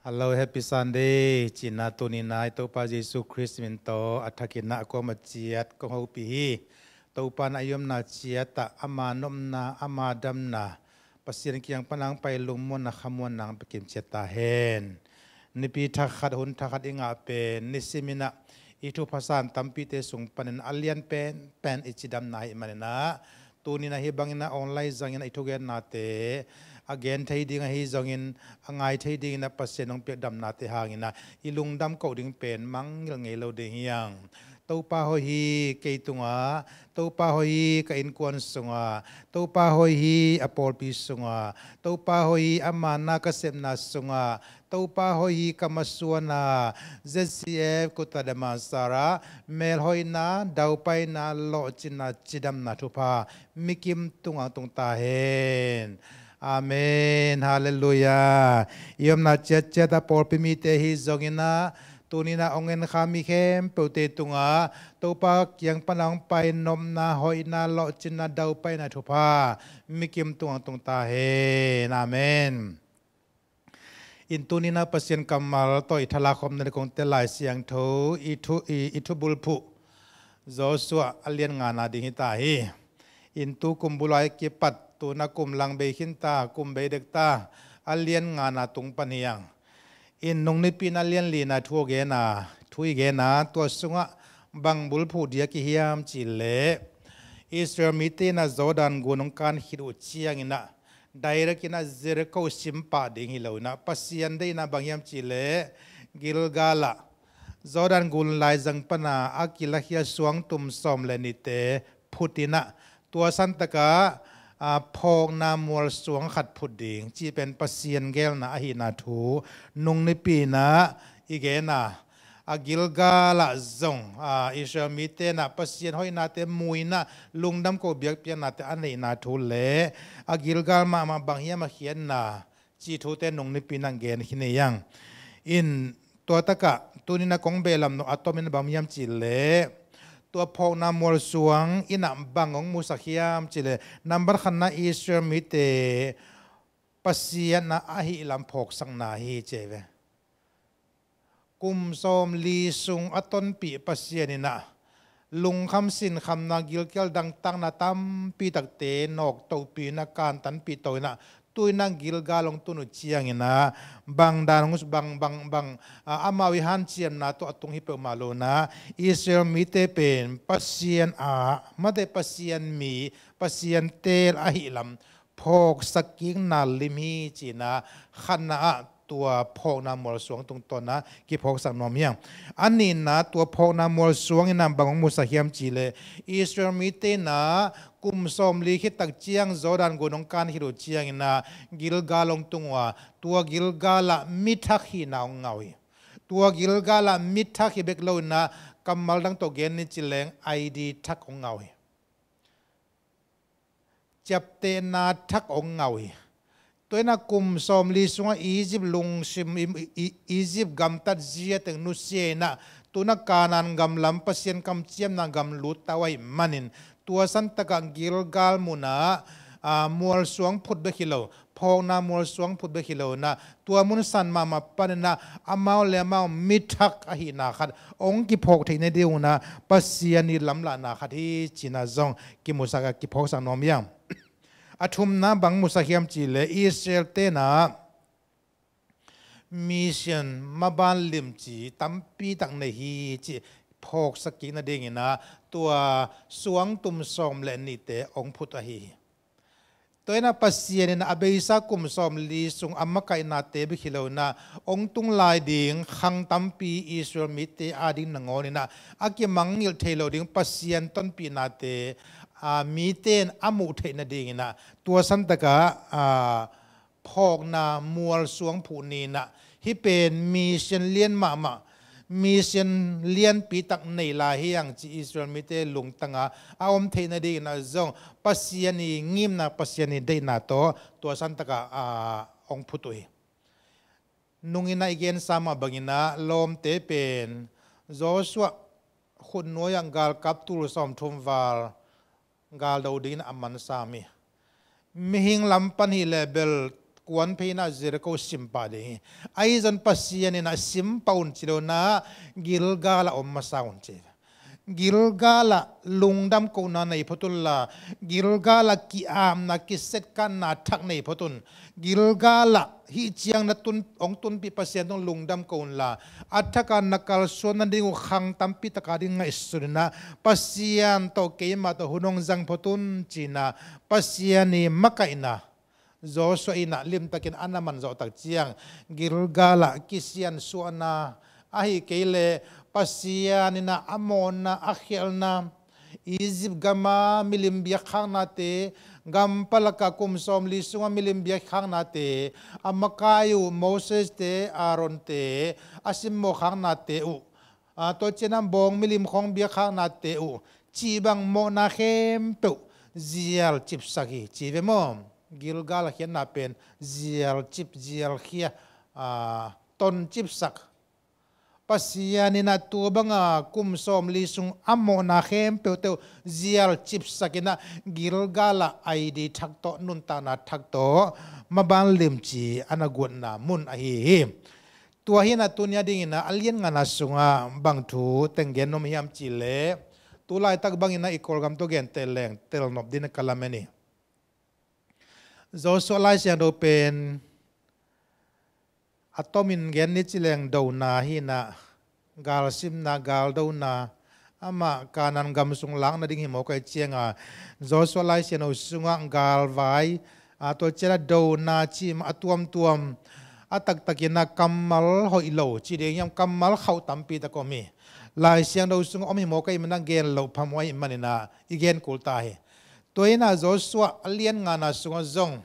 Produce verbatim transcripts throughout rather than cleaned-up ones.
Hello, Happy Sunday. Cina tuni-in ah i Topa Jesu Khrist min tawh a thakin ah a kuamah ciat kong hopih hi. Topa in ah i omna ciat ah ama nopna, ama damna, Pasian kiang pan ah hong pai lungmuanna, khamuanna hong pia kim ciat ta hen. Nipi thakhat, hun thakhat i ngah pen, nisimin ah i thupha san tampite sung panin a lian penpen i cidamna ahih manin ah, tuni-in ah hih bangin ah online zangin ah i thugennate a gen thei ding ahi zongin, a ngai thei dingin ah Pasian hong piak damnate hangin ah i lungdam koh ding pen mangngilh ngei lo ding hi hang. Topa hoih hi kei tungah, Topa hoih hi ka innkuan sungah, Topa hoih hi a pawlpi sungah, Topa hoih hi ama na ka sepna sungah, Topa hoih hi ka masuan ah, Z C F Kota Damansara melhoihna, daupaina, lawhcinna, cidamna thupha mikim tungah hong tung ta hen. Amen. Halleluiah. I omna ciatciat ah pawlpi mite ahi zongin ah, tuni-in ah hong en kha mi khempeuhte tungah Topa kiang pan ah hong pai nopna, hoihna, lawhcinna, daupaina, thupha mikim tungah hong tung ta hen. Amen. In tuni-in ah Pasian kammal tawh i thalak khopna ding kong tel Lai Siangtho, i thu, i, i thubulphuh Joshua a lian ngana ding hi ta hi. In tu kum bul a kipat tu-in ah kum lang bei khin ta, kum bei dek ta, a lian ngana tung pan hi hang. In nung nipi-in ah lian lina thu a gen a, thu i gen a, tua sungah bang bulphuh ding a kihiam cih leh, Israel mite in ah Jordan gun hong kan khit uh ciangin ah, direct in ah Jericho sim pah ding hi lo-in ah, Pasian deihna bang hiam cih leh, Gilgal ah Jordan gun laizang pan a a kilakhia suangtum sawm le nihte phut in ah, tua santak ah, a, phawkna mualsuang khat phut ding cih pen Pasian geelna ahihna thu nung nipi-in ah i gen a, a Gilgal ah zong, a, Israel mite in ah Pasian hoihnate mu-in ah lungdam koh biakpiaknate a neihna thu le a Gilgal mahmah bang hiam a khiatna cih thute nung nipi-in ah gen khin hi hang. In tua tak ah tuni-in ah kong behlap nop a tomin bang hiam cih leh, tua phawkna mualsuang in ah bang hong musak hiam cih leh, nambat khatna Israel mite Pasian a ahih lam phawksakna hi ci hi ve. Kum sawmli sung a tonpih Pasian in ah lungkham sinkhamna, gilkial dangtakna tampi takte nawk tohpih in ah, kantanpih to in ah, tu-in ah Gilgal hong tun uh ciangin ah, bang dan hong, bang, bang, bang, a, amau i hanciamna tawh a tung hi peuhmah lo-in ah, Israel mite pen Pasian a, mate Pasian mi, Pasian teel ahih lam phawksak kikna lim hi ci-in ah, khatna ah tua phawkna mualsuang tungtawn ah kiphawksak nuam hi hang. A nihna, tua phawkna mualsuang in ah bang hong musak hiam cih leh, Israel mite in ah kum sawmli khit tak ciang Jordan gun hong kan khit uh ciangin ah Gilgal hong tung uh a, tua Gilgal ah mithak hihna hong ngah uh hi. Tua Gilgal ah mithak hi bek lo-in ah, kammal dang tawh gen ni ci leng, I D thak hong ngah uh hi. Ciaptehna thak hong ngah uh hi. Tua in ah kum sawmli sungah Egypt lungsim, i, i, Egypt gamtat zia teng nusia in ah, tu-in ah Kanaan gam lam, Pasian kamciamna gam lut ta uh ahih manin, tua santak ah Gilgal mun ah, a, mualsuang phut bek hi lo, phawkna mualsuang phut bek hi lo-in ah, tua mun san mahmah panin ah amau le amau mithak ahihna khat hong kiphawk theih nading un ah, Pasian i lamlahna khat hi ci-in ah zong kimusak a kiphawksak nuam hi hang. A thumna bang musak hiam cih leh, Israel-te in ah mission maban limci tampi tak nei hi cih phawksak kik nadingin ah, tua suangtum sawm le nihte hong phut ahi hi. Tua in ah Pasian in ah a beisa kum sawmli sung a makaihnate bek hi lo-in ah, hong tung lai ding khang tampi Israel mite ading nangawnin ah a kimangngilh thei lo ding Pasian tonpihnate, a, mite in a muh theih nadingin ah, tua santak ah, a, phawkna mualsuang phuh ni-in ah, hih pen mission lian mahmah, mission lianpi tak nei lai hi hang cih Israel mite lungtang a a om theih nadingin ah zong, Pasian i ngimna, Pasian i deihna tawh tua santak ah, a, hong phut uh hi. Nung in ah i gensa mah bangin ah, lawmte pen Joshua khutnuai ah galkap tul sawmthum val galdo dingin a mansam hi. Mihing lam pan hi leh bel kuan phei in ah Jericho sim pah ding hi. Ahi zong Pasian in ah sim pah un ci lo in ah Gilgal ah om masa un ci. Gilgal ah lungdam kohna nei phot un la, Gilgal ah ki-apna kisetkatna thak nei phot un. Gilgal ah hih ciang na tun, hong tunpih Pasian tungah lungdam ko un la, a thak a na kalsuan nading uh khang tampi tak a ding ngaihsun in ah Pasian tawh keima tawh hun hong zang phot un ci in ah Pasian ii makaihna Joshua in ah limtakin a na manzawh tak ciang Gilgal ah kisiansuahna, ahih kei leh Pasian in ah a mawhna, a khialhna, Egypt gam a milim biakkhaknate, gam palak ah kum sawmli sungah milim biakkhaknate, a makai uh Moses te, Aaron te, a simmawh khaknate uh, a, tua ciang a bawng milim khawng biakkhaknate uh, cih bang mawhna khempeuh zial cipsak hi ci ve maw? Gilgal a khiatna pen zial cip, zial khia, a, ton cipsak. Pasian in ah tua bang a kum sawmli sung a mawhna khempeuhte uh zial cipsak in ah Gilgal ah ID thak tawh, nuntakna thak tawh maban limci a na guatna mun ahi hi. Tua hi in ah tuni a ding in ah a lian ngana sungah bang thu teng gen nuam hiam cih leh, tu laitak bang in ah i Kawlgam tawh genteh leng telnop ding in ah ka lamen hi. Joshua Lai Siangtho pen a tomin gen ni ci leng dona hi in ah, galsimna, galdona, amah Kanaan gam sung lak nading hi mawk ahih ciang a, Joshua Lai Siangtho sungah galvai, a, tua ciang a dona cih mah a tuamtuam, a taktak in ah kammal hoih lo ci ding hiam, kammal khauh tampi tak om hi. Lai Siangtho sungah om hi mawk ahih man a gen loh phamawh ahih man in ah i gen kul ta hi. Tua hi in ah Joshua a lian ngana sungah zong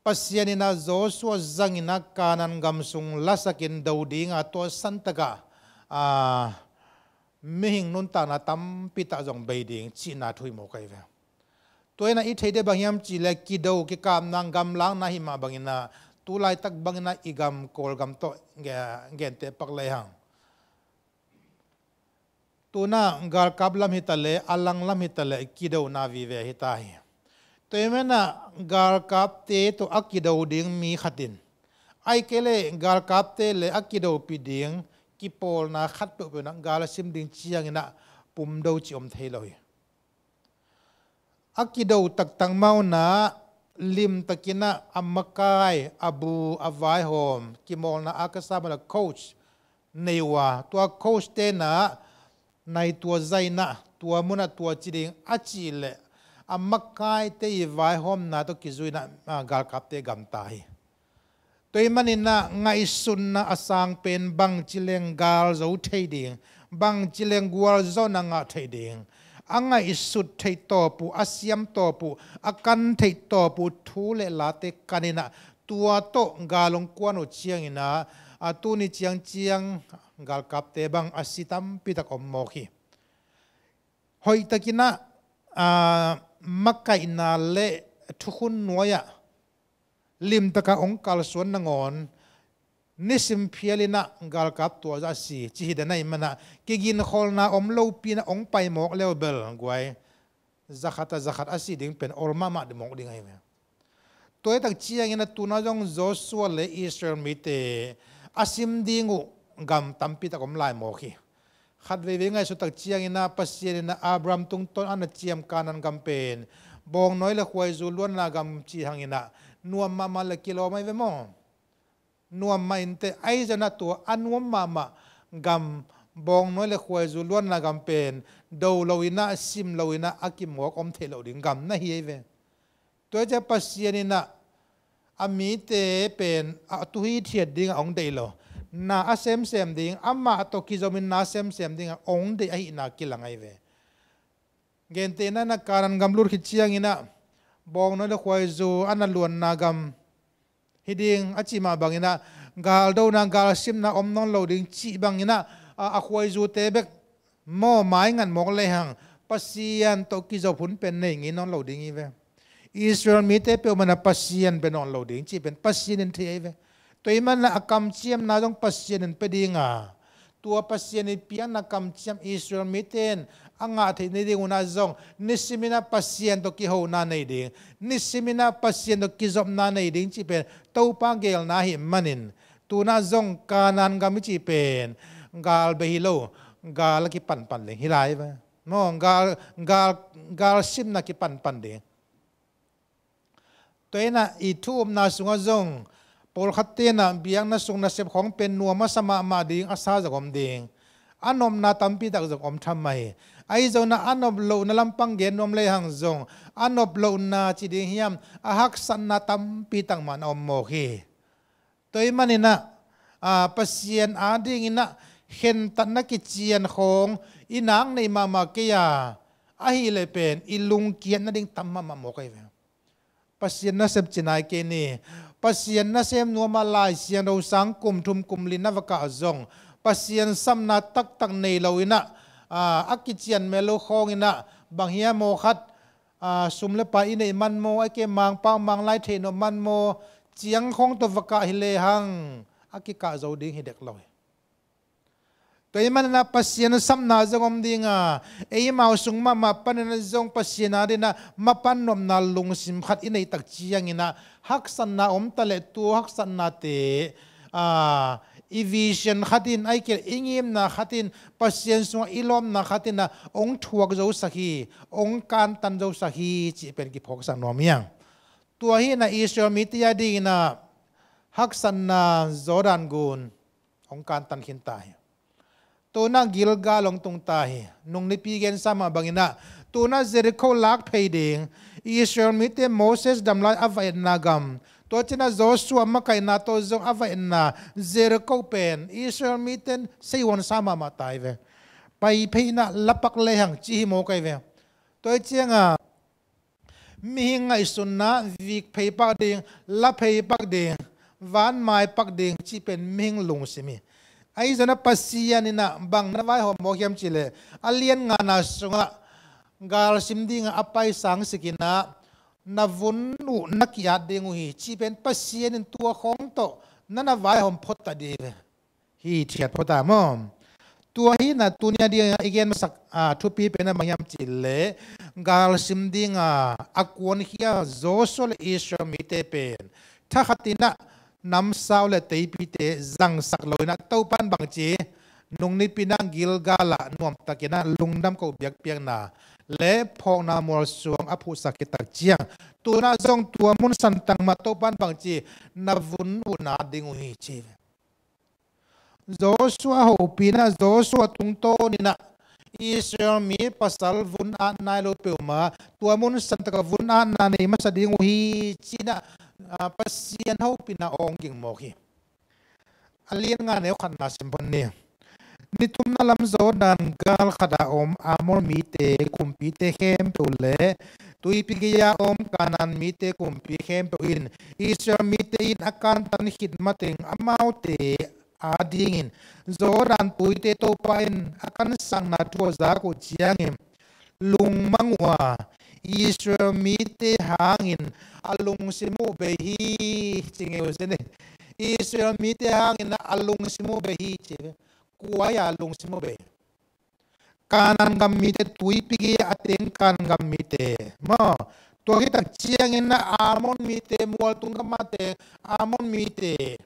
Pasian in ah Joshua zang in ah Kanaan gam sung lasak in do ding a, tua san tak ah, a, mihing nuntakna tampi tak zong bei ding cihna thu hi mawk ahi ve. Tua hi in ah i theih ding bang hiam cih leh kido, kikapna, gamlakna hi mah bang in ah tu laitak bang in ah i gam Kawlgam tawh ge-, genteh pak lehang, tu in ah galkap lam hi ta leh, a lang lam hi ta leh, kidona vive hi ta hi. Tua ahih man ah galkapte tawh a kido ding mi khat in, ahih kei leh galkapte leh a kidopih ding kipawlna khat peuhpeuh in ah gal a sim ding ciang in ah pumdo cih om thei lo hi. A kido taktak mah un ah limtak in ah a makai, a bu, a vaihawm, kimawlna a ka sa mah a coach nei uh a, tua coach te in ah nai tua zai in ah, tua mun ah tua ci ding a cih leh a makaite ii vaihawmna tawh kizui in ah, a, galkapte gamta hi. Tua ahih man in ah ngaihsutna a sang pen bangci leng gal zo thei ding, bangci leng gualzawhna ngah thei ding, a ngaihsut theih tawp uh, a siam tawp uh, a kan theih tawp uh thu leh late kan in ah tua tawh gal hong kuan uh ciang in ah, a, tuni ciangciang galkapte bang a si tampi tak om mawk hi. Hoihtak in ah, a, makaihna leh thukhun nuai ah limtak a hong kalsuan nangawn nisim phial in ah galkap tua zah a si cih hi dan ahih man ah kiginkholna om lopi in ah hong pai mawk leh bel guai, za khat ah za khat a si ding pen ol mahmah ding mawk ding ahi ve. Tua hi tak ciang in ah tu in ah zong Joshua leh Israel mite a sim ding uh gam tampi tak om lai mawk hi. Khat veivei ngaihsut tak ciang in ah Pasian in ah Abraham tungtawn a na ciam Kanaan gam pen bawngnawi leh khuaizu luanna gam cih hang in ah nuam mahmah leh kilawm ahi ve maw? Nuam mah inteh, ahi zongin ah tua a nuam mahmah gam, bawngnawi leh khuaizu luanna gam pen do lo in ah, sim lo in ah a kimawk om theih loh ding gam na hi ahi ve. Tua hi ciang Pasian in ah a mite pen a tu hithiat ding ah hong deih lo, na a semsem ding, amah tawh kizom in na a semsem ding ah hong deih ahihna kilang ahi ve. Gentehna in ah Kanaan gam lut khit ciang in ah bawngnawi leh khuaizu a na luanna gam hi ding a cih mah bang in ah galdona, galsimna om nawn lo ding cih bang in ah, a, a khuaizute bek maw, maingat mawk lehang Pasian tawh kizop hun pen nei ngei nawn lo ding hi ve. Israel mite peuhmah in ah Pasian bia nawn lo ding cih pen Pasian in thei ahi ve. Tua ahih man ah a kamciamna zong Pasian in pia ding a, tua Pasian in piakna kamciam Israel mite in a ngah theih nading un ah zong nisimin ah Pasian tawh kihona nei ding, nisimin ah Pasian tawh kizopna nei ding cih pen Topa geelna ahih manin, tu-in ah zong Kanaan gam i cih pen gal bek hi lo, gal a kipanpan ding hi lai ve. Maw, gal, gal, gal simna kipanpan ding. Tua hi-in ah i thu upna sungah zong pawlkhat ten ah biakna sung nasep khawng pen nuam a sa mahmah ding, a sa zong om ding, a nopna tampi tak zong om tham mah hi. Ahi zongin ah a nop lohna lampang gen nuam lehang zong, a nop lohna ci ding hiam, a haksatna tampi tak mah na om mawk hi. Tua ahih manin ah, a, Pasian adingin ah khentatna kician khawng i nak nei mahmah kei a, ahih leh pen i lungkiat nading tam mahmah mawk ahi ve. Pasian nasep ci nai kei ni. Pasian nasem nuam a Lai Siangtho sang kum thum kum li na va kah zong, Pasian sapna taktak nei lo-in ah, a, a kician mel lo khawngin ah, bang hiam aw khat, a, sum le pai i neih man maw, ahih kei leh Mangpau Manglai theihnop man maw, ciang khawng tawh va kah hi lehang, a kikah zo ding hi dek lo hi. Tua ahih manin ah Pasian sapna zong om ding a, eimau sung mahmah panin ah zong Pasian adingin ah mapan nopna lungsim khat i neih tak ciangin ah, haksatna om ta leh tua haksatnate, a, i vision khat in, ahih kei leh i ngimna khat in, Pasian sungah i lawpna khat in ah hong thuak zosak hi, hong kantan zosak hi cih pen kiphawksak nuam hi hang. Tua hi-in ah Israel mite adingin ah haksatna Jordan gun hong kantan khin ta hi. Tu-in ah Gilgal hong tung ta hi. Nung nipi gensa mah bangin ah, tu-in ah Jericho lak phei ding, Israel mite Moses dam lai a va etna gam, tua ciangin ah Joshua makaihna tawh zong a va etna Jericho pen Israel mite in seihuansa mahmah ta hi ve. Pai phei in ah la pak lehang ci hi mawk ahi ve. Tua ahih ciangin ah mihing ngaihsunna vik phei pak ding, la phei pak ding, van mai pak ding cih pen mihing lungsim hi. Ahi zongin ah Pasian in ah bang na vaihawm mawk hiam cih leh, a lian ngana sungah gal sim dingin a paisang sikin ah, na vun uh na ki-at ding uh hi cih pen Pasian in tua khawng tawh na na vaihawm phot ta ding hi ve. Hi thiat phot a maw. Tua hi-in ah tuni a dingin i gen masak, a, thupi pen ah bang hiam cih leh, gal sim dingin a kuankhia Joshua le Israel mite pen thakhatin ah namsau le teipite zangsak lo-in ah Topa'n bangci, nung nipi-in ah Gilgal ah nuamtakin ah lungdam ko biakpiakna le phawkna mualsuang a phuhsak khit tak ciang, tu-in ah zong tua mun santang mah Topa'n bangci, na vun uh na at ding uh hi ci. Joshua hopih in ah, Joshua tungtawnin ah Israel mi pasal vun at nai lo peuhmah tua mun santak ah vun atna nei masa ding uh hi ci-in ah, a, Pasian hopihna hong ging mawk hi. A lian nga neu khatna sim phot ni. Ni thumna lam Jordan gal khat ah om Amor mite kumpite khempeuh le tuipi gei-a om Kanaan mite kumpi khempeuh in Israel mite in a kantan khit mateng amaute adingin Jordan tuite Topa in a kansakna thu a zak uh ciangin lungmang uh a, Israel mite hangin a lungsim uh bei hi, ci ngei uh se ni. Israel mite hangin a lungsim uh bei hi ci. Kua hi a lungsim uh bei? Kanaan gam mite, tuipi gei-a teng Kanaan gam mite maw. Tua khit tak ciangin ah Amon mite, mualtung gam a teng Amon mite,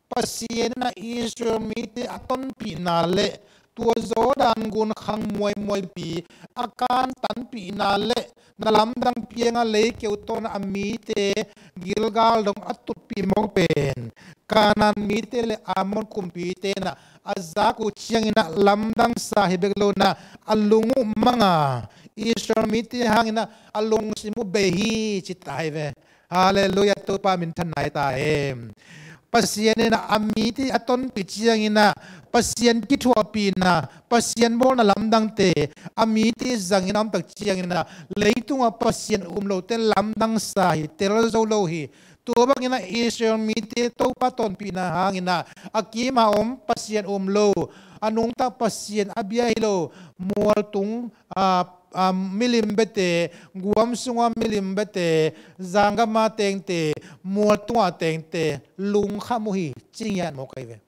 Pasian in ah Israel mite a tonpihna le tua Jordan gun khang muaimuaipi a kantanpihna le na lamdang piang a leikeu tawn a mite Gilgal dong a tutpih mawk pen Kanaan mite le Amon kumpite in ah a zak uh ciangin ah lamdang sa hi bek lo-in ah a lung uh mang a, Israel mite hangin ah a lungsim uh bei hi ci ta hi ve. Halleluiah, Topa minthanna hi ta hen. Pasian in ah a mite a tonpih ciangin ah Pasian kithuahpihna, Pasian bawlna lamdangte a mite zangin a om tak ciangin ah leitungah Pasian um lote lamdang sa hi, tel zo lo hi. Tua bangin ah Israel mite Topa tonpihna hangin ah a kim a om Pasian um lo, a nungta Pasian a bia hi lo, mualtung, a, a, milim biate, guam sunga milim biate, zanggam a tengte, mualtung a tengte lungkham uh hi ci ngiat mawk ahi ve.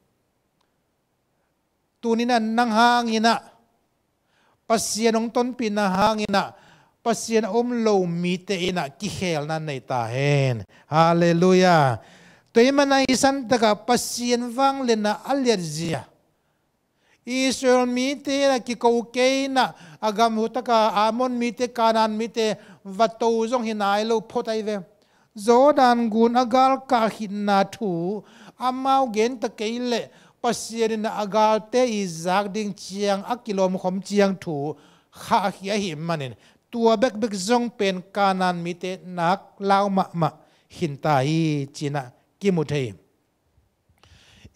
Tuni-in ah nang hangin ah Pasian hong tonpihna hangin ah Pasian a um lo mite in ah kikhelna nei ta hen. Halleluiah. Tua ahih manin ah i santak ah Pasian vangliatna a liatzia, Israel mite in ah kiko kei in ah a gam, hu tak a Amor mite, Kanaan mite va to zong hi nai lo phot ahi ve. Jordan gun a galkah khitna thu amau gen ta kei leh Pasian in ah a galte i zak ding ciang, a kilawm khawm ciang thu khahkhia ahih manin tua bekbek zong pen Kanaan mite nak lau mahmah khin ta hi ci-in ah kimu thei.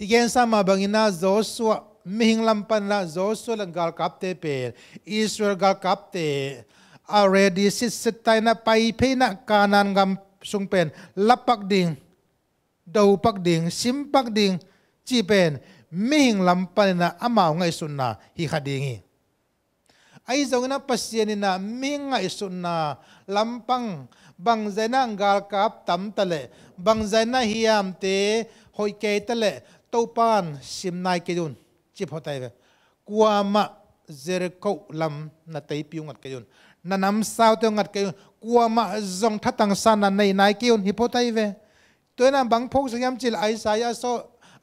I gensa mah bangin ah Joshua, mihing lam panin ah Joshua le galkapte pen Israel galkapte a ready sitset ta in ah, pai phei in ah Kanaan gam sung pen la pak ding, do pak ding, sim pak ding cih pen mihing lam panin ah amau ngaihsutna hi kha ding hi. Ahi zongin ah Pasian in ah mihing ngaihsutna lampang, bangzah in ah galkap tam ta leh, bangzah in ah hiamte hoih kei ta leh Topa'n sim nai kei un ci phot ahi ve. Kuamah Jericho lam na teipi uh ngat kei un, na namsaute uh ngat kei un, kuamah zong thatang sanna nei nai kei un hi phot ahi ve. Tua in ah bang phawksak hiam cih leh Isaiah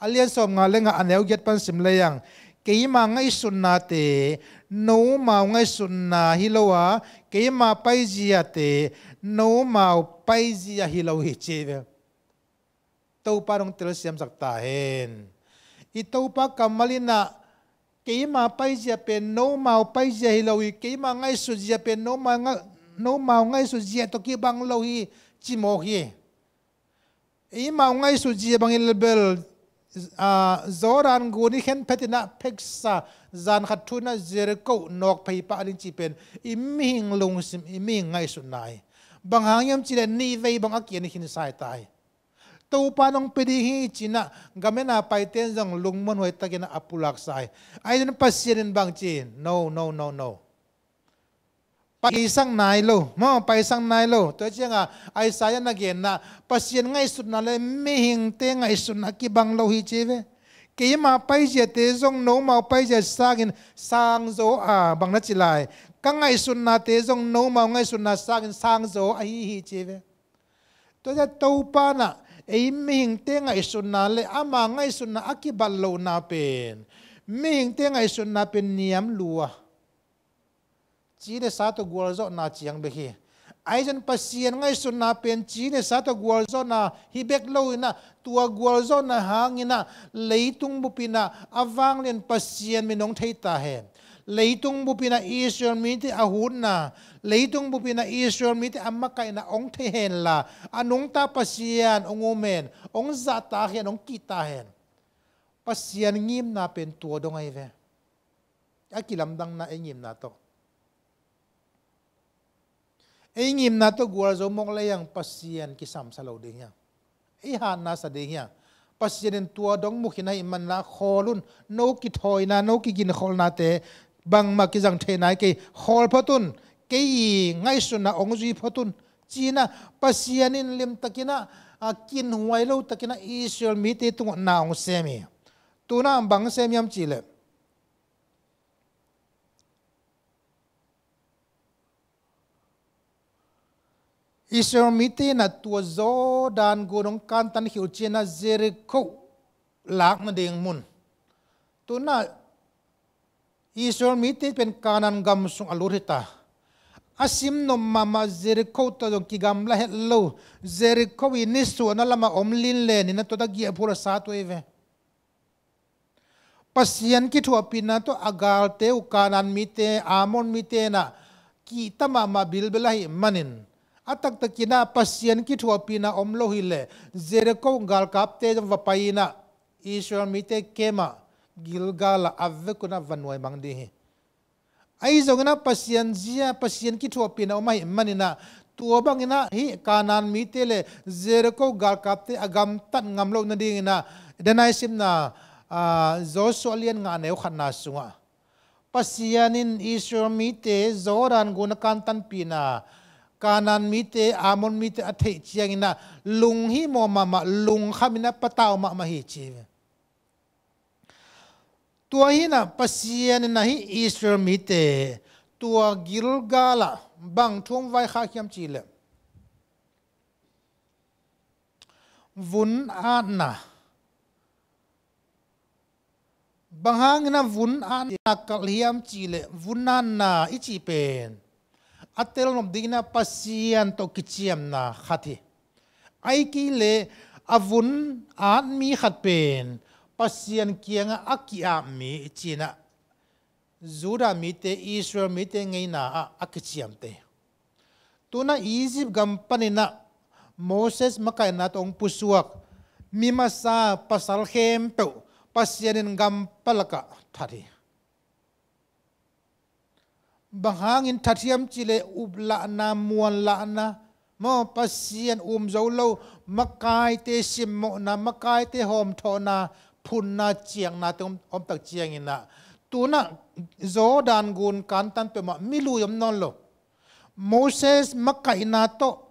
a lian sawmnga le nga, a neu giat pan sim lei ang. Keima ngaihsutnate nomau ngaihsutna hi lo a, keima paiziate nomau paizia hi lo hi ci hi ve. Topa in hong telsiamsak ta hen. I Topa kammal in ah keima paizia pen nomau paizia hi lo hi, keima ngaihsutzia pen nomau nga-, nomau ngaihsutzia tawh kibang lo hi ci mawk hi. Eimau ngaihsutzia bang hi leh bel, ah, Jordan gun i khen phet in ah pheksa, zan khat thu in ah Jericho nawk phei pah ding cih pen i mihing lungsim, i mihing ngaihsutna hi. Bang hang hiam cih leh nih vei bang a kian i khinsa hi ta hi. Topa in hong pia ding hi ci-in ah gam en a paite in zong lungmuanhuai takin ah a pulaksa hi. Ahi zongin Pasian in bang ci? No, no, no, no. Paisak nai lo, maw, paisak nai lo. Tua ciangin Isaiah na genna, Pasian ngaihsutna le mihingte ngaihsutna kibang lo hi ci hi ve. Keima paiziate zong nomau paizia sangin sang zaw a, bang na ci lai, ka ngaihsutnate zong nomau ngaihsutna sangin sang zaw ahi hi ci hi ve. Tua ciang Topa in ah ei mihingte ngaihsutna le ama ngaihsutna a kibat lohna pen, mihingte ngaihsutna pen niam lua, ci le sa tawh gualzawhna ciang bek hi. Ahi zongin Pasian ngaihsutna pen ci le sa tawh gualzawhna hi bek lo in ah, tua gualzawhna hangin ah leitung bup in ah a vanglian Pasian min hong thei ta hen. Leitung bup in ah Israel mite a hutna, leitung bup in ah Israel mite a makaihna hong thei hen la, a nungta Pasian hong um hen, hong zahtak hen, hong kihtak hen. Pasian ngimna pen tua dong ahi ve. A kilamdanna ei ngimna tawh. Ei ngimna tawh gualzo mawk lei ang Pasian kisamsa lo ding hi a. Ei hatna sa ding hi a. Pasian in tua dong mu khin ahih manin ah khawl un, no kithawina, no kiginkholhnate bangmah kizang thei nai kei, khawl phot un, kei i ngaihsutna hong zui phot un, ci-in ah Pasian in limtakin ah, a kinhuai lo takin ah Israel mite tungah na hong sem hi. Tu-in ah bang sem hiam cih leh, Israel mite in ah tua Jordan gun hong kantan khit uh ciangin ah Jericho lak nading mun. Tu-in ah Israel mite pen Kanaan gam sung a lut hi ta. A simnop mahmah Jericho tawh zong kigamla het lo. Jericho i nisuahna lamah om linlen in ah tua tak giahphual a sat uh hi ve. Pasian kithuahpihna tawh a galte uh Kanaan mite, Amor mite in ah kihta mahmah bilbel ahih manin, a taktakin ah Pasian kithuahpihna om lo hi leh Jericho galkapte zong va pai in ah Israel mite camp ah Gilgal ah a vekun ah va nuaimang ding hi. Ahi zongin ah Pasian zia, Pasian kithuahpihna om ahih manin ah, tua bangin ah hih Kanaan mite le Jericho galkapte a gamtat ngam loh nadingin ah, den a i simna, ah, Joshua lian nga neu khatna sungah Pasian in Israel mite Jordan gun a kantanpihna, Kanaan mite, Amor mite a theih ciangin ah lunghimawh mahmah, lungkham in ah patau mahmah hi ci hi. Tua hi in ah Pasian in ah hih Israel mite Tua Gilgal ah bang thu hong vaikhak hiam cih leh, vun atna. Bang hangin ah vun atna kalh hiam cih leh, vun atna i cih pen a telnop dingin ah Pasian tawh kiciamna khat hi. Ahih kei leh a vun at mi khat pen Pasian kiangah a ki-ap mi ci-in ah Judah mite, Israel mite ngeina ah a kiciamte. Tu-in ah Egypt gam panin ah Moses makaihna tawh hong pusuak mi masa pasal khempeuh Pasian in gam palakah that hi. Bang hangin that hiam cih leh, uplahna, muanlahna, maw, Pasian um zo lo, makaite simmawhna, makaite hawmthawhna, phunna, ciaknate om, om tak ciangin ah, tu-in ah Jordan gun kantan peuhmah mi lui om nawn lo. Moses makaihna tawh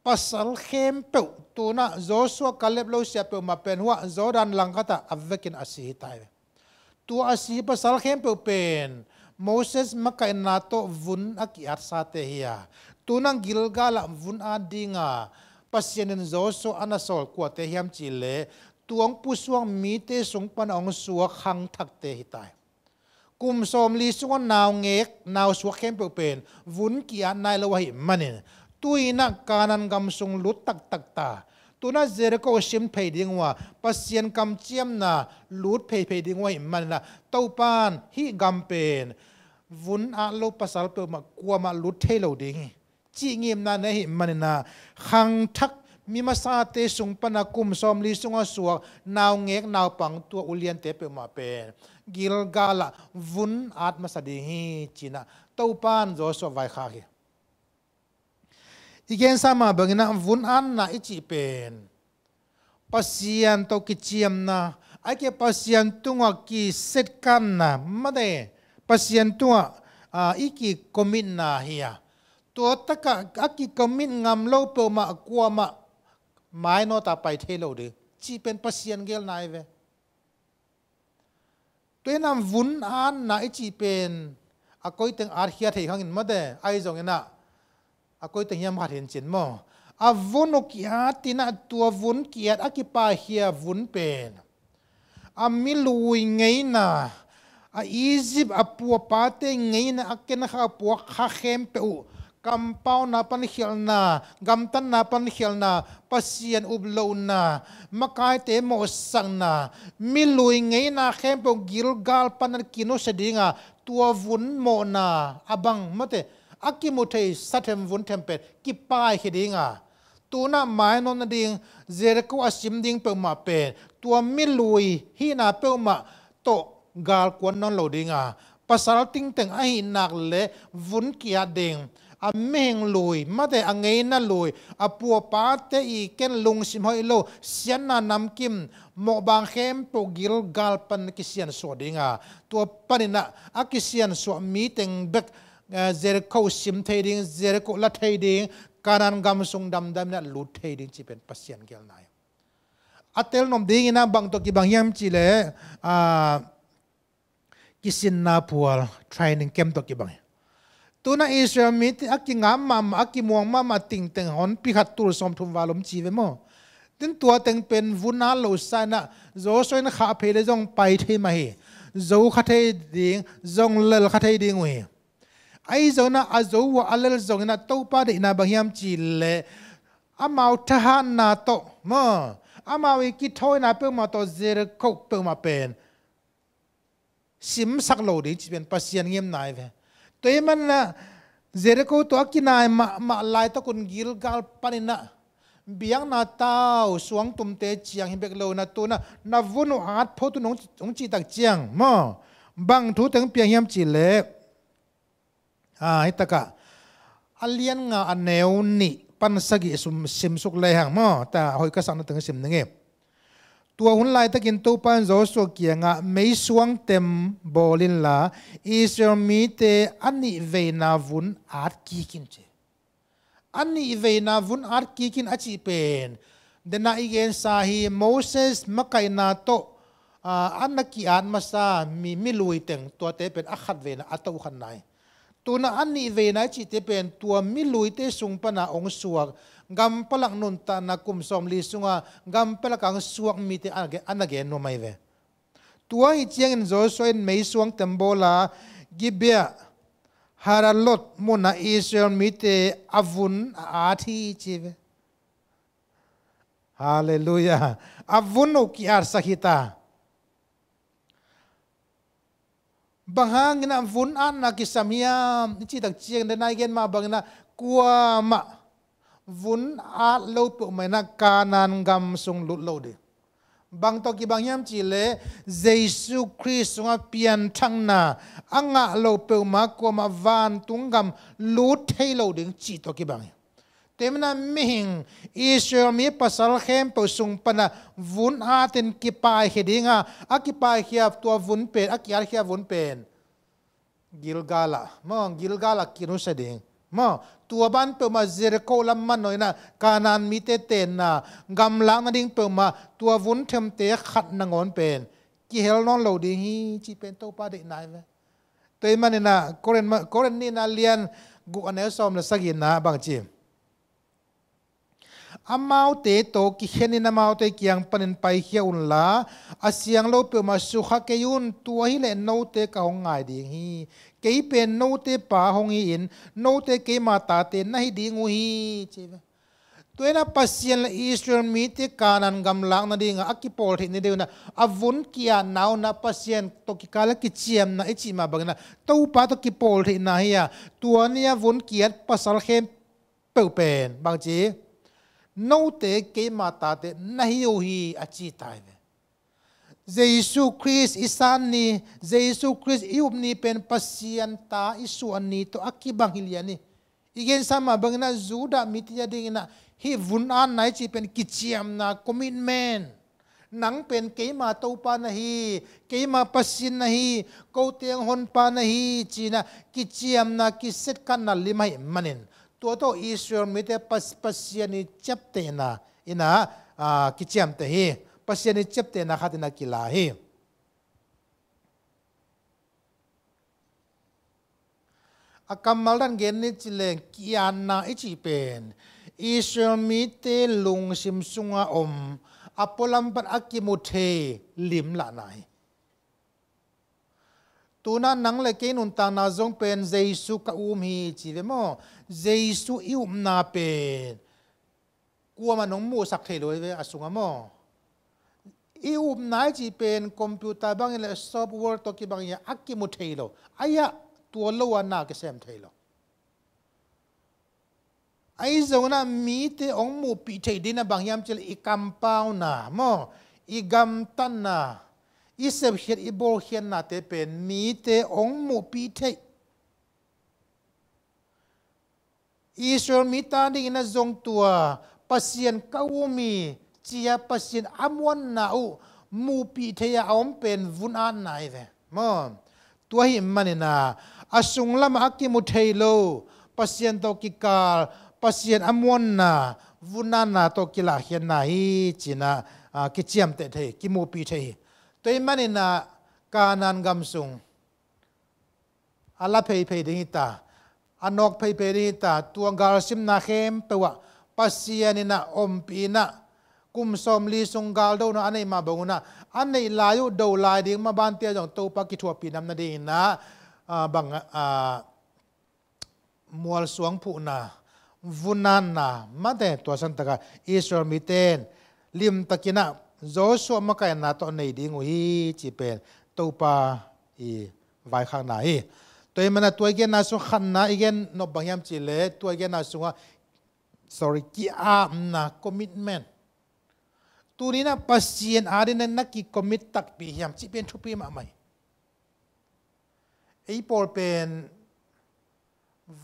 pasal khempeuh, tu-in ah Joshua, Kaleb lo sia peuhmah pen huah Jordan langkhat ah a vekin a si hi ta hi ve. Tua a si pasal khempeuh pen Moses makaihna tawh vun a ki-atsate hi a, tu-in ah Gilgal ah vun at dinga Pasian in Joshua a na sawl kuate hiam cih leh, tua hong pusuak mite sung pan a hong suak khangthakte hi ta hi. Kum sawmli sungah naungek nausuak khempeuh pen vun ki-at nai lo ahih manin, tu-in ah Kanaan gam sung lut taktak ta, tu-in ah Jericho sim phei ding uh a, Pasian kamciamna lut pheiphei ding uh ahih manin ah, Topa'n hih gam pen vun at lo pasal peuhmah kuamah lut thei lo ding hi, cih ngimna nei ahih manin ah, khangthak mi masate sung pan a kum sawmli sungah suak naungek naupang, tua uliante peuhmah pen Gilgal ah vun at masa ding hi ci-in ah Topa'n Joshua vaikhak hi. I gensa mah bangin ah vun atna i cih pen Pasian tawh kiciamna, ahih kei leh Pasian tungah kisetkanna, mate, Pasian tungah, ah, i ki-commit-na hi a, tua takah a ki-commit ngam lo peuhmah kuamah mainawt a pai thei lo ding cih pen Pasian geelna hi ve. Tua hi-in ah vun atna i cih pen a koiteng atkhia thei khang in, mate, ahi zongin ah a koiteng hiam khat hi-in cin maw, a vun uh ki-at in ah, tua vun ki-at a kipaikhia vun pen a mi lui ngeina, a Egypt a pu a pate ngeina, a ken kha, a puak kha khempeuh uh, kampauna pan khialhna, gamtatna pan khialhna, Pasian up lohna, makaite mawhsakna, mi lui ngeina khempeuh Gilgal pan a kinusia ding a, tua vun mawhna a bang, mate, a kimu thei sa them vun them pen kipaikhia ding a, tu-in ah mainawt nading, Jericho a sim ding peuhmah pen tua mi lui hihna peuhmah tawh galkuan nawn lo ding a, pasal tingteng ahih nak leh vun ki-at ding, a mihing lui, mate, a ngeina lui, a pu a pate i ken lungsim hoih lo, siatna namkim, mawhbang khempeuh Gilgal pan kisiansuah ding a, tua panin ah a kisiansuah mi teng bek, eh, Jericho sim thei ding, Jericho la thei ding, Kanaan gam sung damdam in ah lut thei ding cih pen Pasian geelna hi. A telnop dingin ah bang tawh kibang hiam cih leh, ah, kisinna phual, training camp tawh kibang hi. Tu-in ah Israel mite a kingam mahmah, a kimuang mahmah tingteng honpi khat tul sawmthum val om ci ve maw. Tin, tua teng pen vun at lo sa-in ah, Joshua in khah phei leh zong pai thei mah hi. Zo kha thei ding, zong lel kha thei ding uh hi. Ahi zongin ah a zo uh a, a lel zongin ah Topa deihna bang hiam cih leh, amau thahatna tawh maw, amau i kithawina peuhmah tawh Jericho peuhmah pen simsak lo ding cih pen Pasian ngimna hi ve. Tua ahih manin ah Jericho tawh a kinai mahmah laitak un Gilgal panin ah biakna tau suangtumte ciang hi bek lo-in ah, tu-in ah na vun uh at phot un hong, hong cih tak ciang maw, bang thu teng piang hiam cih leh, ah, hih takah a lian nga a neu nih pan sagih sim, simsuk lehang maw, ta hoih ka sakna teng sim ning e. Tua hun laitakin Topa in Joshua kiangah, meisuang tem bawl inla, Israel mite a nihveina vun at kik in, ci. A nihveina vun at kik in a cih pen, dena i gensa hi, Moses makaihna tawh, ah, a na ki-at masa mi, mi lui teng, tuate pen a khatveina, a tohkhatna hi. Tuna a nih veina i cihte pen tua miluite sung pana hong suak, gam palak nuntakna kum sawmli sunga gam palak a hong suak mite a na gen, a na gen nuam ahi ve. Tua hi ciangin Joshua in meisuang tembawla Gibeah Haaralot muna Israel mite a vun a at hi ci ve. Halleluiah. A vun uh ki-atsak hi ta. Bang hangin a vun atna kisam hiam i cih tak ciangin, den a i gen mah bangin a kuamah vun at lo peuhmah in a Kanaan gam sung lut lo ding. Bang tawh kibang hiam cih leh Jesu Khrist sungah pianthakna a ngah lo peuhmah kuamah vantung gam lut thei lo ding cih tawh kibang hi. Tua ahih manin a mihing Israel mi pasal khempeuh sung pana vun atin kipaikhia ding a, a kipaikhia tua vun pen, a ki-atkhia vun pen Gilgal ah, maw, Gilgal ah kinusia ding. Maw, tua ban peuhmah Jericho lam manawh in a Kanaan mite tenna, gamlak nading peuhmah tua vun themte khat nangawn pen kihel nawn lo ding hi cih pen Topa deihna hi ve. Tua ahih manin a Korin ma-, Korin nihna lian guk a neu sawm le sagihna bang ci. Amaute tawh kikhen in amaute kiang panin paikhia unla, a siang lo peuhmah sukha kei un, tua hileh note ka hong ngai ding hi. Kei pen note pa hong hi-in, note keima tate na hi ding uh hi, ci ve. Tua in a Pasian le Israel mite Kanaan gam lak nading a, a kipawl theih nading un a, a vun ki-atna un a Pasian tawh kikal a kiciamna i cih mah bangin a Topa tawh kipawl theihna hi a, tua ni a vun ki-at pasal khempeuh pen bang ci, note keima tate na hi uh hi a ci ta hi ve. Jesu Khrist i san ni, Jesu Khrist i up ni pen Pasian ta i suah ni tawh a kibang hi lian hi. I gensa mah bangin a Judah mite a dingin a hih vun atna i cih pen kiciamna, commitment. Nang pen keima Topa na hi, keima Pasian na hi, kote hong honpa na hi ci-in a kiciamna, kisetkatna lim ahih manin tua tawh Israel mite Pas-, Pasian i ciaptehna in a, a, kiciamteh hi. Pasian i ciaptehna khat in a kila hi. A kammal dan gen ni ci leng, ki-atna i cih pen Israel mite lungsim sunga om, a pualam pan a kimu thei limlahna hi. Tuna nang le kei nuntakna zong pen Jesu ka um hi ci ve maw? Jesu i upna pen kuamah nong muhsak thei lo hi ve a sungah maw? I upna i cih pen computer bangin le software tawh kibang hi a, a kimu thei lo. Ahi a tua lo a na kisem thei lo. Ahi zongin a mite hong muhpih theih dingin a bang hiam cih leh i kampauna maw, i gamtatna, i sepkhiat, i bawlkhiatnate pen mite hong muhpih theih. Israel mite a dingin a zong tua Pasian ka um hi ci-a Pasian a muanna uh muhpih thei-a a om pen vun atna hi ve maw? Tua ahih manin a, a sunglamah a kimu thei lo Pasian tawh kikal, Pasian a muanna, vun atna tawh kilahkhiatna hi ci-in a, a, kiciamteh thei, kimuhpih thei hi. Tua ahih manin a Kanaan gam sung a la pheiphei ding hi ta, a nawk pheiphei ding hi ta, tua galsimna khempeuh ah Pasian in a ompih in a, kum sawmli sung galdona a neih mah bang un a, a neih lai uh do lai ding maban te zong Topa kithuahpih nam nadingin a, a, bang, a, mualsuang phuhna, vun atna, mate tua santak a Israel mite in limtakin a Joshua makaihna tawh nei ding uh hi cih pen Topa i vaikhakna hi. Tua ahih manin a tua i genna sung khatna i gen nop bang hiam cih leh, tua i genna sungah, sorry, ki-apna, commitment. Tuni in a Pasian adingin na ki-commit takpi hiam cih pen thupi mahmah hi. Ei pawl pen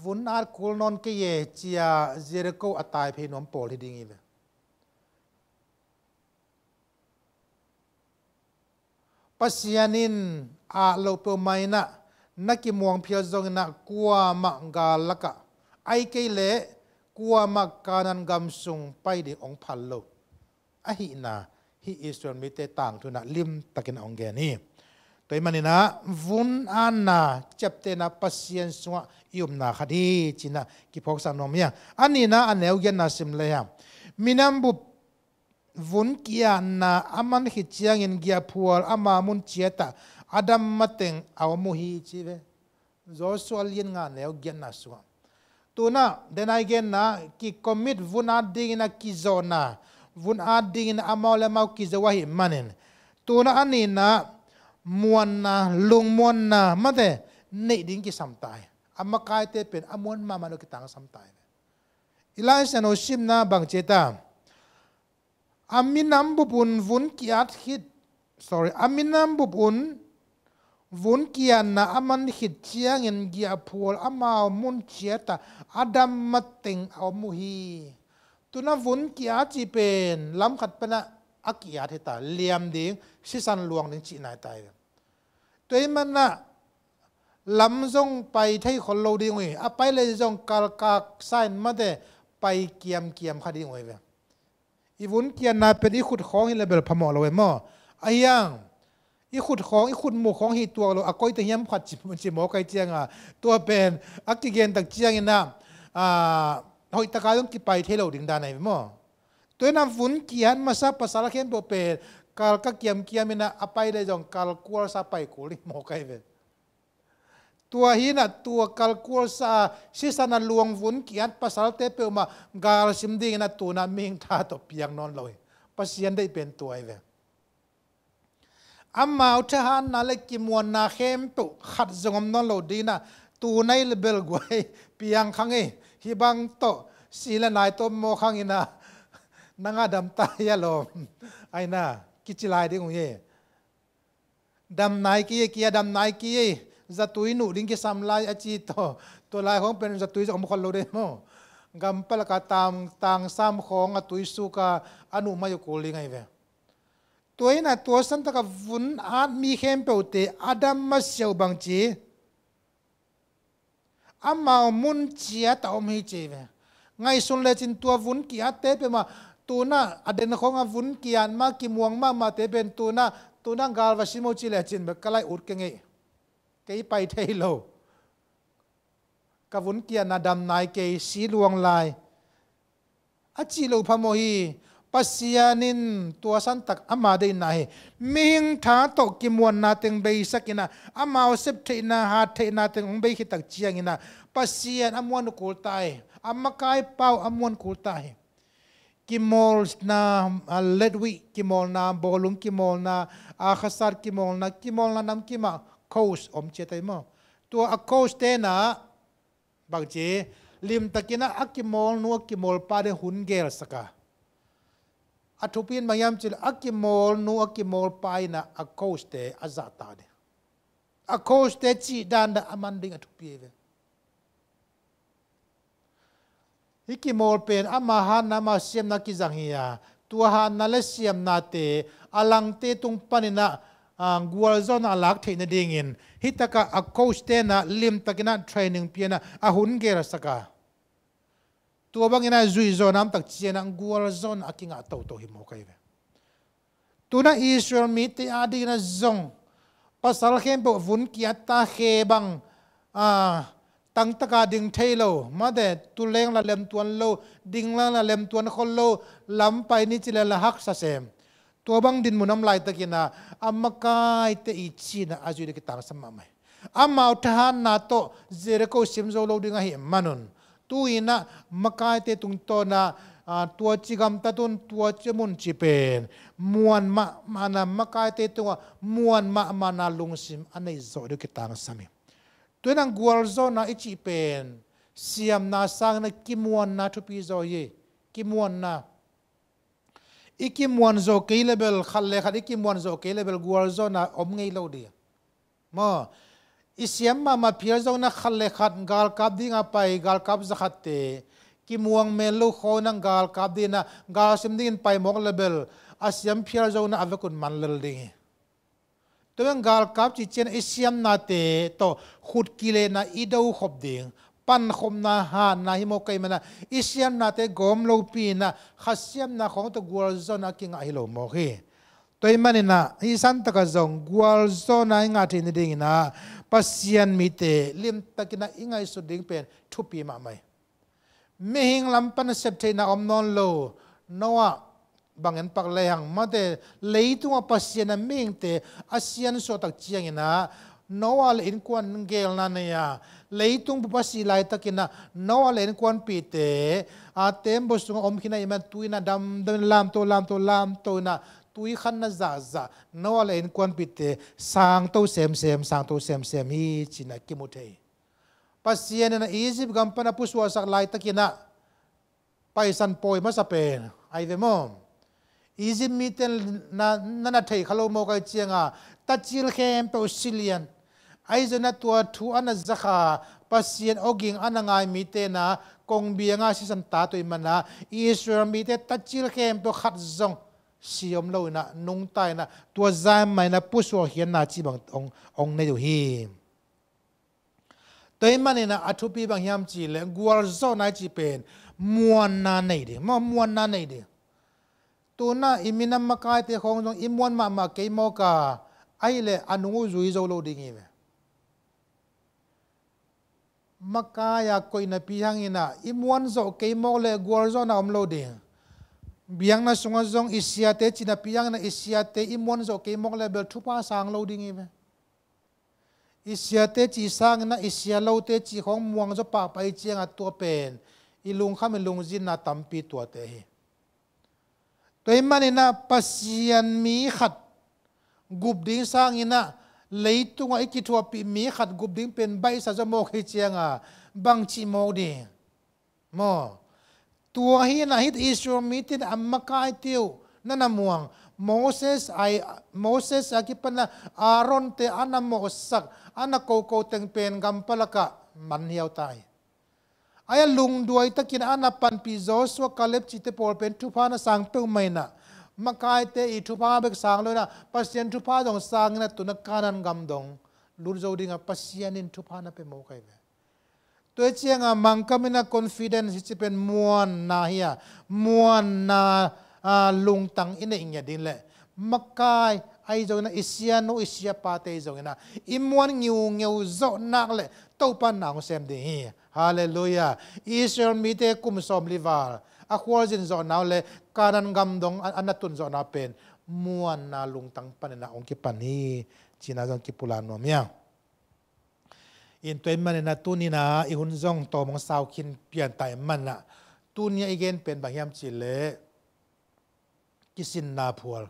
vun at kul nawn kei e ci-a Jericho a tai phei nuam pawl hi ding hi ve. Pasian in at loh peuhmah in a na kimuang phial zongin a kuamah gal lakah, ahih kei leh kuamah Kanaan gam sung pai ding hong phal lo ahihna hih Israel mite tangthu in a limtakin a hong gen hi. Tua ahih manin a vun atna ciaptehna Pasian sungah i upna khat hi, ci-in ah kiphawksak nuam hi hang. A nihna, a neu giatna sim le hang. Minam bup vun ki-atna a man khit ciangin giahphual ama mun ciatah a dam mateng a om uh hi, ci ve. Joshua lian nga, neu giatna sungah. Tu-in ah, den a i genna, kicommit vun at dingin a kizawhna, vun at dingin amau le amau kizo ahih manin, tu-in ah a nihna, muanna, lungmuanna, mate, neih ding kisam ta hi. A makaite pen a muan mahmah uh kitangsam ta hi. I Lai Siangtho simna bang ci hiam? A minam bup un vun ki-at khit, sorry, a minam bup un vun ki-atna a man khit ciangin giahphual amau mun ciatah a dam mateng a om uh hi. Tu-in ah vun ki-at cih pen lam khat pan ah a ki-at hi ta, liam ding, sisan luang ding cihna hi ta hi. Tua ahih manin ah lam zong pai thei khol lo ding uh hi. A pai leh zong kalkak sa-in, mate, pai kiamkiam kha ding uh hi ve. I vun ki-atna pen i khut khawng hi leh bel phamawh lo e maw. Ahi hang i khut khawng, i khutmuk khawng hi tuak lo, a koite hiam khat ci, ci mawk ahih ciangin, tua pen a kigen tak ciangin ah, a, hoihtak a zong kipai thei lo ding dan ahi ve maw. Tua hi-in ah vun ki-at masa pasal khempeuh pen kalkak kiamkiam in ah, a pai leh zong kalkual sa, pai kul ding mawk ahi ve. Tua hi-in ah tua kalkual sa, sisan a luang vun ki-at pasalte peuhmah galsim dingin ah tu-in ah mihing tha tawh piang nawn lo hi. Pasian deih pen tua hi ve. Amau thahatna le kimuanna khempeuh khat zong om nawn lo dingin ah, tu-in ah i le bel guai piang kha ing ei, hih bang tawh si le nai tawh mawk hangin ah, nang a dam ta hia lawm, ahi-in ah kici lai ding uh hi. Dam nai kei ei, kia dam nai kei ei, zatui nuh ding kisam lai a ci tawh, tua lai khawng pen zatui zong om khol lo ding maw. Gam palak a tang, tangsam khawng a tui suk a, a nuh mai uh kul ding ahi ve. Tua hi-in ah tua santak a vun at mi khempeuhte a dam masiah uh bang ci, amau mun ciatah om hi, ci hi ve. Ngaihsun lecin tua vun ki-atte peuhmah, tu-in ah a den khawng a vun ki-at mah, kimuang mahmahte pen tu-in ah, tu-in ah gal va sim o ci lecin bek ka lai ut keng ei. Kei pai thei lo. Ka vun ki-atna dam nai kei, si luang lai, a cih loh phamawh hi. Pasian in tua santak ama deihna hi. Mihing tha tawh kimuanna teng beisak in ah, amau sep theihna, hat theihna teng hong bei khit tak ciangin ah, Pasian a muan uh kul ta hi. A makai pa uh a muan kul ta hi. Kimawlna, a, Lethwei kimawlna, bawlung kimawlna, a, khasat kimawlna, kimawlna namkim ah coach om ciat ahi maw. Tua a coach te'n ah bang ci, limtakin ah a kimawlnu a kimawlpa ding hun gelsak a. A thupi in bang hiam cih leh a kimawlnu a kimawlpa in ah a coach te a zahtak ding, a coach te cih dan dan a man ding a thupi hi ve. Hih kimawl pen ama hatna, ama siamna kizang hi a, tua hatna le siamnate a langte tung panin ah, a, gualzawhna a lak theih nadingin, hih takah a coach te'n ah limtakin ah training pia in ah a hun gelsak a. Tua bangin ah zuihzawhna om tak ciangin ah gualzawhna a kingah toto hi mawk ahi ve. Tu-in ah Israel mite adingin ah zong pasal khempeuh vun ki-at ta, khe bang, a, tangtaka ding thei lo, mate, tu leng la lemtuan lo, ding leng la lemtuan khol lo, lam pai ni ci leng la haksa sem. Tua bang dinmun om laitakin ah a makaite i cihna a zuih ding kitangsam mahmah hi. Amau thahatna tawh Jericho sim zo lo ding ahih manun, tu-in ah makaite tungtawn ah, a, tua ci gamtat un, tua ci om un cih pen muan mahmahna, makaite tungah muan mahmahna lungsim a neih zawh ding kitangsam hi. Tu-in ah gualzawhna i cih pen siamna sangin ah kimuanna thupi zaw hi. Kimuanna. I kimuan zawh kei leh bel, khat le khat i kimuan zawh kei leh bel gualzawhna om ngei lo ding maw. I siam mahmah phial zongin ah khat le khat galkap ding a pai, galkap zakhatte kimuang mel lo khawng in ah galkap dingin ah, galsim dingin pai mawk leh bel, a siam phial zongin ah a vekun man lel ding hi. Tua bang galkap cih ciang i siamnate tawh khut kilehna i do khop ding, pankhopna, hatna hi mawk ahih manin ah i siamnate gawm lopi in ah khat siamna khawng tawh gualzawhna a kingah hi lo mawk hi. Tua ahih manin ah hih santakah zong gualzawhna i ngah theih nadingin ah Pasian mite limtakin ah i ngaihsut ding pen thupi mahmah hi. Mihing lam pan sep theihna om nawn lo. Noah bangin pak lehang, mate, leitungah Pasian a mihingte a siansuah tak ciangin ah Noah le innkuan gelna nei a, leitung bup a sih laitakin ah Noah le innkuanpihte a tembaw sungah om khin ahih man tui in ah damdam in, lamto lamto lamto in ah tui khanna zahzah, Noah le innkuanpihte sangto semsem, sangto semsem hi ci-in ah kimu thei. Pasian in ah Egypt gam pan a pusuahsak laitakin ah Paisan pawi masa pen ahi ve maw? Egypt mite na, na, na thei kha lo maw, kai cianga tacil khempeuh si lian. Ahi zongin ah tua thu a na za kha, Pasian awging a na ngai mite na kongbianga sisan ta tuih man ah Israel mite tacil khempeuh khat zong si om lo in ah nungta in ah tua zan mah in ah pusuak khiatna cih bang hong, hong nei uh hi. Tua ahih manin ah a thupi bang hiam cih leh gualzawhna i cih pen muanna nei ding, maw, muanna nei ding. Tu-in ah i minam makaite khawng zong i muan mahmah kei mawk a, ahih leh a nung uh zui zo lo ding hi ve. Makai a koih napi hangin ah i muan zawh kei mawk leh gualzawhna om lo ding. Biakna sungah zong i siate cih napi hangin ah i siate i muan zawh kei mawk leh bel thupha sang lo ding hi ve. I siate cih sangin ah i sia lote cih khawng muang zaw pahpah i cianga tua pen i lungkham i lungzinna tampi tuate hi. Tua ahih manin ah Pasian mi khat gup ding sangin ah leitungah i kithuahpih mi khat gup ding pen baihsa zaw mawk hi cianga bangci mawk ding? Maw? Tua hi-in ah hih Israel mite in a makaite uh na na muang. Moses a, Moses a kipan ah Aaron te a na mawhsak, a na koko teng pen gam palakah man hiau ta hi. Ai a lungduai takin a na panpih Joshua, Caleb cihte pawl pen thupha na sang peuhmah in ah makaite i thupha bek sang lo in ah Pasian thupha zong sangin ah tu-in ah Canaan gam dong lut zo dingah Pasian in thupha na pia mawk ahi ve. Tua hi cianga Mangkam in ah confidence hi ci pen muanna hi a, muanna, ah, lungtang i neih ngiat ding leh makai ahi zongin ah i sianu i siapate ahi zongin ah i muan ngiungeu zawh nak leh Topa na hong sem ding hi. Halleluiah. Israel mite kum sawmli val a khualzin zawhna uh leh Canaan gam dong a, a na tun zawhna pen muanna lungtang panin ah hong kipan hi. Cihna zong kipulak nuam hi a. In tua ahih manin ah tuni-in ah i hun zong tawm hong sau khin pian ta ahih manin ah tuni-a i gen pen bang hiam cih leh kisinna phual.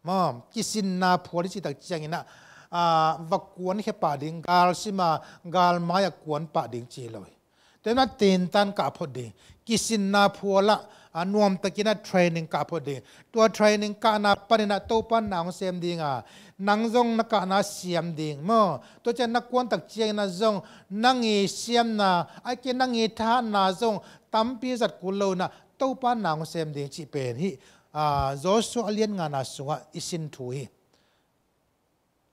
Maw, kisinna phual i cih tak ciangin ah, ah, va kuankhia pah ding, galsim a galmai ah kuan pah ding ci lo hi. Tua ahih manin ah tentan kah phot ding. Kisinna phual ah, ah, nuamtakin ah training kah phot ding. Tua training kahna panin ah Topa na hong sem ding a, nang zong na kahna siam ding. Maw, tua ciang na kuan tak ciangin ah zong nang i siamna, ahih kei leh nang i thahatna zong tampi zat kul lo in ah Topa na hong sem ding cih pen hih, ah, Joshua a lian ngana sungah i sin thu hi.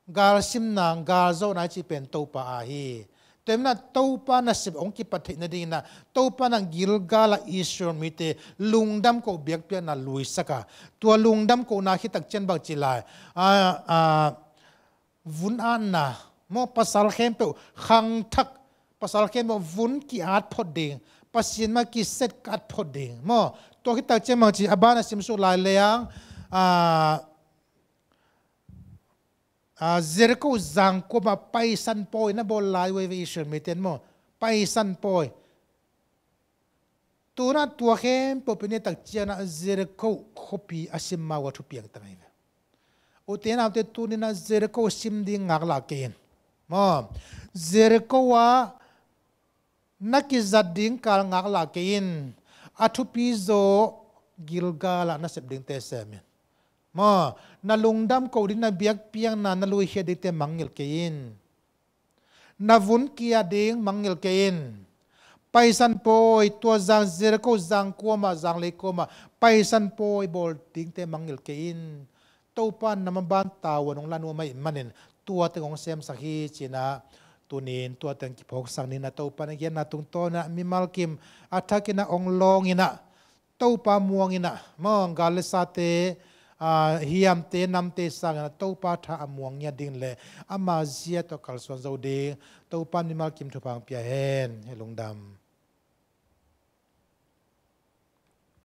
Galsimna, galzawhna i cih pen Topa aa hi. Tua ahih manin ah Topa nasep hong kipat theih nadingin ah Topa in ah Gilgal ah Israel mite lungdam koh biakpiakna luisak a, tua lungdam kohna khit tak ciang bang ci lai, ah, ah, vun atna, maw, pasal khempeuh khangthak, pasal khempeuh vun ki-at phot ding, Pasian mah kiset kat phot ding, maw. Tua khit tak ciang bang ci, a ban a sim suk lai leng, ah, ah, Jericho zang kuamah Paisan pawi na bawl lai uh hi ve Israel mite in, maw. Paisan pawi. Tu-in ah tua khempeuh pen i et tak ciang ah Jericho khuapi a sim ma uh a thupiang tang ahi ve. Ute naute, tuni-in ah Jericho sim ding ngaklah kei in. Maw, Jericho ah na kizat ding kal ngaklah kei in. A thupi zaw Gilgal ah na sep dingte sem in. Maw, na lungdam koh ding, na biakpiakna, na luikhiat dingte mangngilh kei in. Na vun ki-at ding mangngilh kei in. Paisan pawi, tua zang Jericho zang kuamah, zang lei kuamah Paisan pawi bawl dingte mangngilh kei in. Topa in na maban tavuan hong la nuam ahih manin tua teng hong semsak hi ci-in ah tuni-in tua teng kiphawksak ni. Na Topa na genna tungtawn ah mimal kim a thakin ah hong lawngin ah, Topa muangin ah, maw, gal le sate, hiamte namte sangin Topa tha a muang ngiat ding le ama zia tawh kalsuan zo ding Topa mimal kim thupha pia hen. Hi lungdam.